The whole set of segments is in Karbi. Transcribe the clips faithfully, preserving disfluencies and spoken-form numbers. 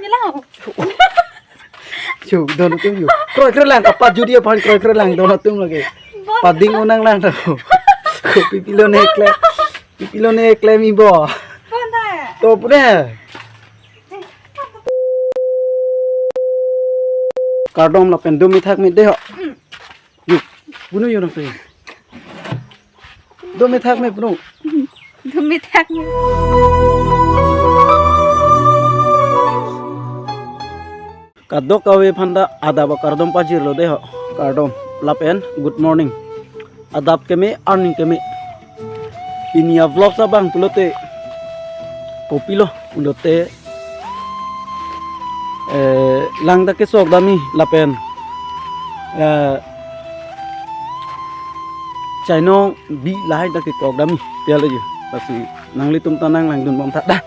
Nyelang. Yo, don atum yo. Kroikroi lang, kapajut dia aphan kroikroi lang, don atum lake. Pading unang lang tho. Kopi pilo ne klem. Pipilo ne klem ibo. Bon ta. To pune. Kardom lapen do methak me de ho. Yo, bunu yo nang pe. Do methak me bunu. Do methak me. Kadokave aphan ta adap akardom pajirlo de ho. Kardom lapen good morning. Adap keme, arni keme. Pini a vlog abang pulote kopilo pulote, eh, lang ta kesok damji lapen, eh, chainong bi lahai ta kekok damji. Pia lo jo. Lasi nanglitum ta nanglangdun bom tha da.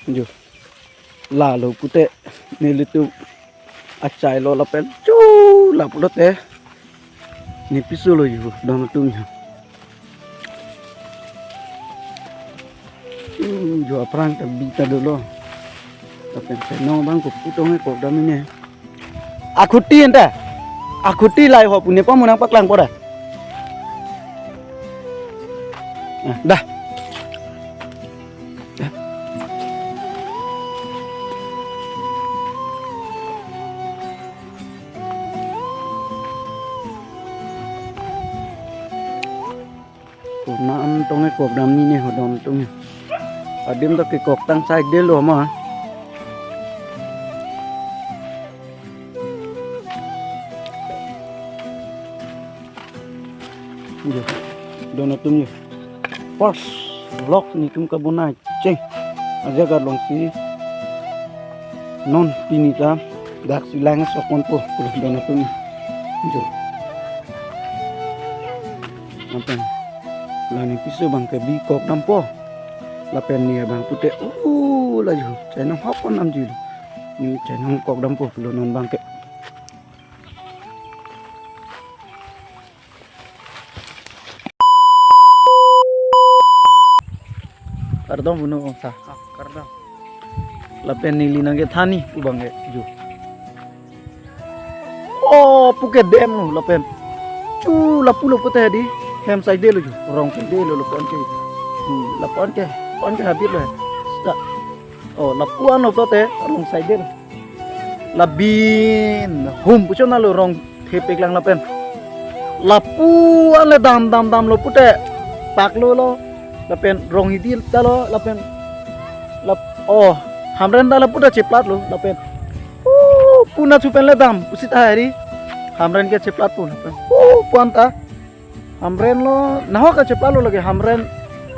Jo. Lalo pute nelitum achailo lapen chu lapulote. Ne piso lo jo, don atum jo. Hmm, jo aphrang ta bi ta dolo. Lapen chainong abang kopi tong kekok damji ne. Akhuti anta. Akhuti lahai ho pune pa mo nangpaklangpo ra. Ah, dah. Kona an tong kekok damji ne ho don atum. Adim ta kekok tang side lo ma. Jo, don atum jo. First vlog netum kabonai cheng. Ajak along si non pini ta dak si lang sok ponpo pulo don atum. Jo. Lapen la ne piso abang ke bi kok dampo. Lapen ne abang pute, uh, la jo. Chainong hok pon damji lo. Ne chainong kok dampo pulo non abang ke. Kardom bunu sa. Ah, kardom. Lapen neli nangkethanji pu abang ke jo. Oh, pu kedam lo lapen. Chu lapu lo pute di. Hem side lo jo. Rong side lo lapu an ke. Hmm, lapu an ke. An ke habit lo. Sta. Oh, lapu an lo pute rong side lo. Labin hum puchot na lo rong thepek lang lapen. Lapu an le dam dam dam lo pute pak lo lo. Lapen rong hidi ta lo lapen. Lap, oh, Hamren ta lapu ta cheplat lo lapen. Uh, pu nathu pen le dam pusi tahai ri. Hamren ke cheplatpo lapen. Uh, pu an ta. Hamren lo, nahok kacheplat lo lake Hamren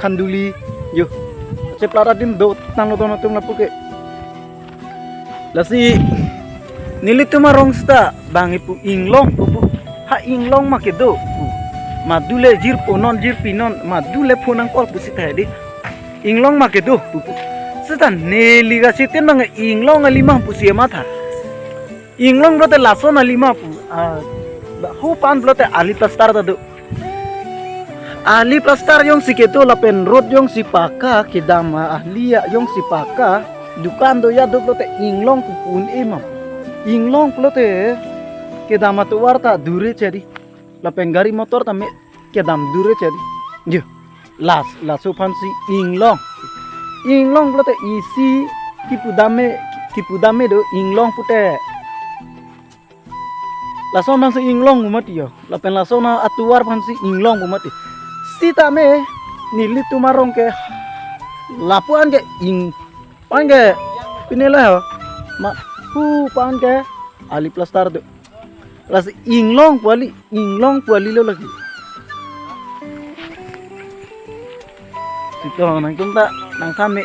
Khanduli jo. Cheplat adim do tanglo don atum lapu ke. Lasi nelitum arong seta bang ipu inglong pupu. Ha inglong ma kedo pu. Madu le jirpo non jirpi non madu le phone nang call pusi tahai di. Inglong ma kedo pupu. Seta neli kacheten bang inglong kali ma pusi matha. Inglong pulote lason kali ma pu. Ah, hu pan pulote ali plaster ta do. Ali plaster jongsi kedo lapen road jongsi paka kedam, ah, ali jongsi paka dukan do ya do pulote inglong pu pu un-e ma. Inglong pulote kedam atovar ta dure chari. Lapen gari motor ta me kedam dure chari. Yo. Las, laso aphansi inglong. Inglong pulote isi kipu dam me, kipu dam me do inglong pute. Laso aphansi inglong pu mati yo. Lapen laso atovar aphansi inglong pu mati. Seta me nelitum arong ke lapu an ke ing pan ke pine la ho. Ma hu pan ke ali plaster do. Lasi inglong pu ali, inglong pu ali lo lake. Seta nangtum ta nangthan me.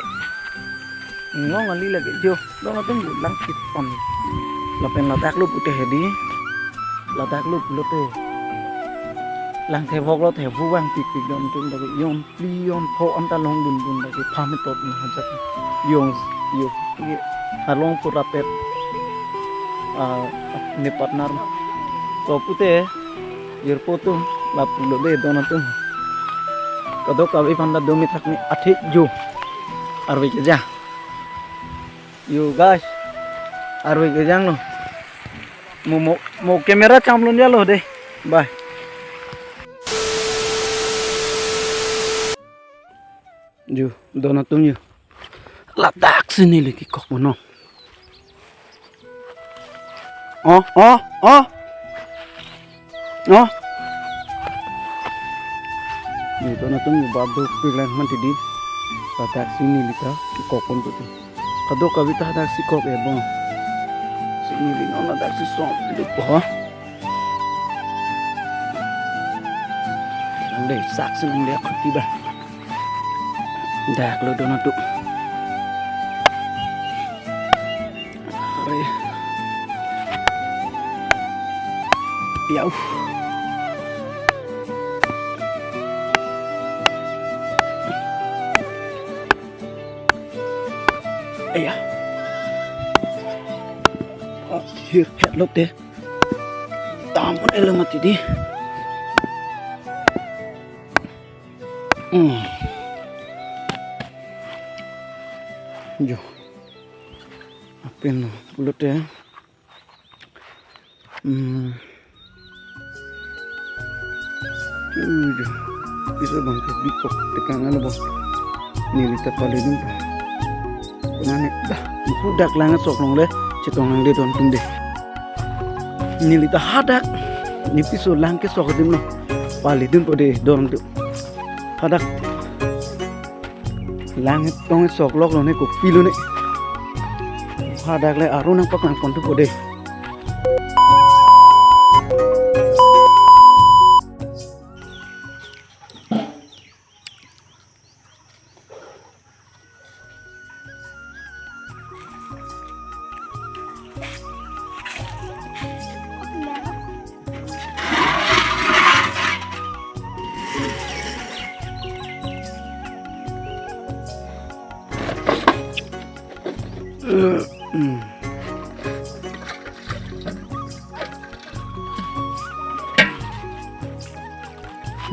Inglong ali lake jo. Don atum lang kit pon. Lapen ladak lo pute hedi. Ladak lo pulote. Lang thevok lo thevu vang pik pik don atum lake. Yon pli yon pho anta long dun dun lake phametop na hajat. Yong yo ye halong pura pet. Ah, ne partner. To pute jirpo atum Lapulo de don atum. Kadokave aphan ta do mithak ni athe jo. Arve kejang. Yo guys. Arve kejanglo. Mo mo mo camera chamlon yalo de. Bye. Jo, don atum jo. Ladak si neli kekok punon. Oh, oh, oh. Oh. Ni don atum jo bab do pilang man tidi. Ladak si neli ta kekok pon puti. Kadokave ta hadak si kok e bong. Si neli non ladak si song duk po. Nang dei sak si nang dei akhuti ba. Dak lo don atum. Are. Yau. Iya. Oh, hirhet lote. Tampon elo mati di. Hmm. Jo. Apin lo pulote. Hmm. Ju, ju. Piso abang ke bikok tekang alo bo. Neli ta palidun po. Konane dah. Hadak lang sok longle. Chetong nang de don atum de. Neli ta hadak. Ne piso lang kesok adim lo. Palidun po de don atum. Hadak. Lang tong sok lok lo ne, kopilo ne. Hadak le aron nangpaklang pon tu po de.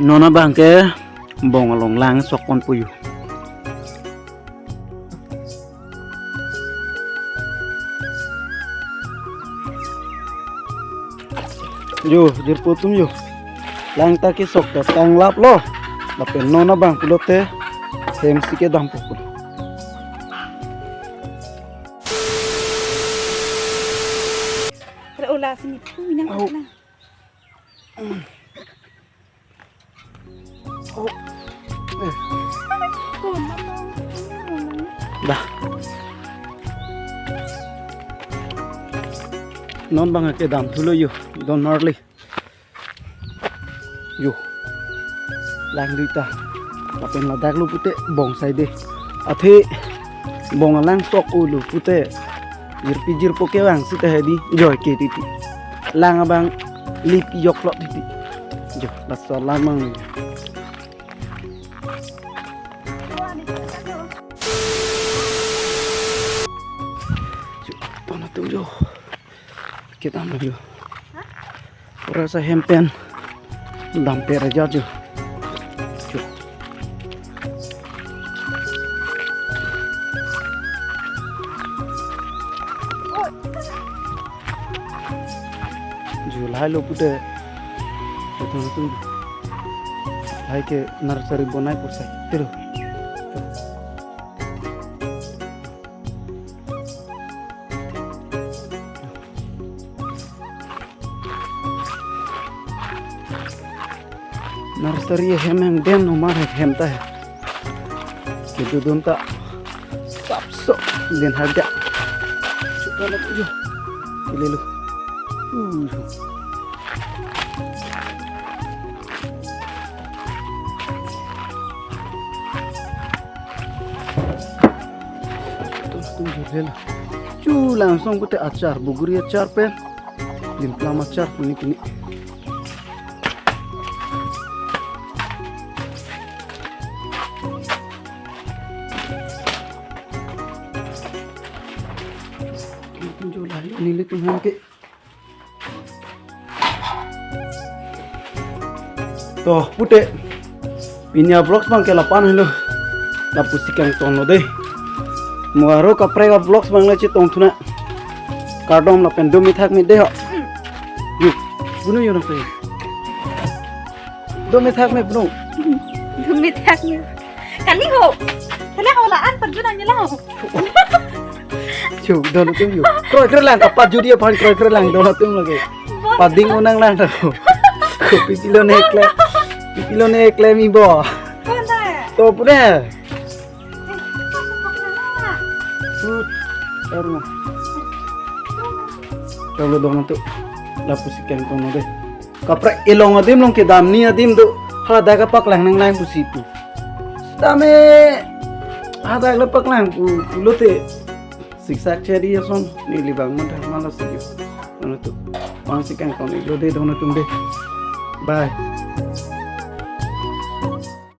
Non abang ke bong along lang sok pon pu jo. Jo, jirpo atum jo. Lang ta kesok ta tanglap lo. Lapen non abang pulote hem si kedam po pulo. Re ola sini pu inang. Au. Putna. Oh. Eh. Dah. Non abang ke dam thulo jo, don marli. Jo. Lang duita. Lapen ladak lo pute bong sai de. Athe bong alang sok-o lo pute. Jirpi jirpo kevang sita hedi. Joi ke titi. Lang abang lip yok lo titi. Jo, laso lamang. Jo, ton atum jo. Kedam jo. Pura sa hem pen. Dam pera jo jo. Jo. Jo lahai lo pute. Betul betul. Lahai ke nursery bonai pur sai. Tero. Nursery hem hem den nomar hem hem ta he. Kedodun ta sapso den harga. Chuta na tuju. Ilelo. Tuju. Tum tum jurhel. Chu langsung pute achar, buguri achar pen. Limplam achar puni puni. Tum tum jurhel. Nelitum hem ke. To pute, pini a-vlogs abang ke lapu-an helo. Lapusi kangtong lo dei. Mo aro kaprek a-vlogs abang le chetong thu nang. Kardom lapen do methak me dei ho. Yu, bunu yo nang pe. Do methak me bunu. Do methak me. Kali ho. Kali ho la-an pajut nang la ho. Chu, don atum yu. Kroikre lang, kapat judi aphan kroikre lang, don atum lake. Pading unang lang tho. Ko pipilo ne klem. Pipilo ne klem ibo. Kona. To pune. Sut. Aru. Chalo don atum. Lapusi kangtong lo dei. Kaprek ilong adim along kedam ni adim do. Hadak kapaklang nang lang pusi pu. Sitame hadak le paklang pu pulote. Siksak cheri ason neli abang man thak man lo si yu. Don atum. Bang si kangtong lo dei don atum dei. Bye.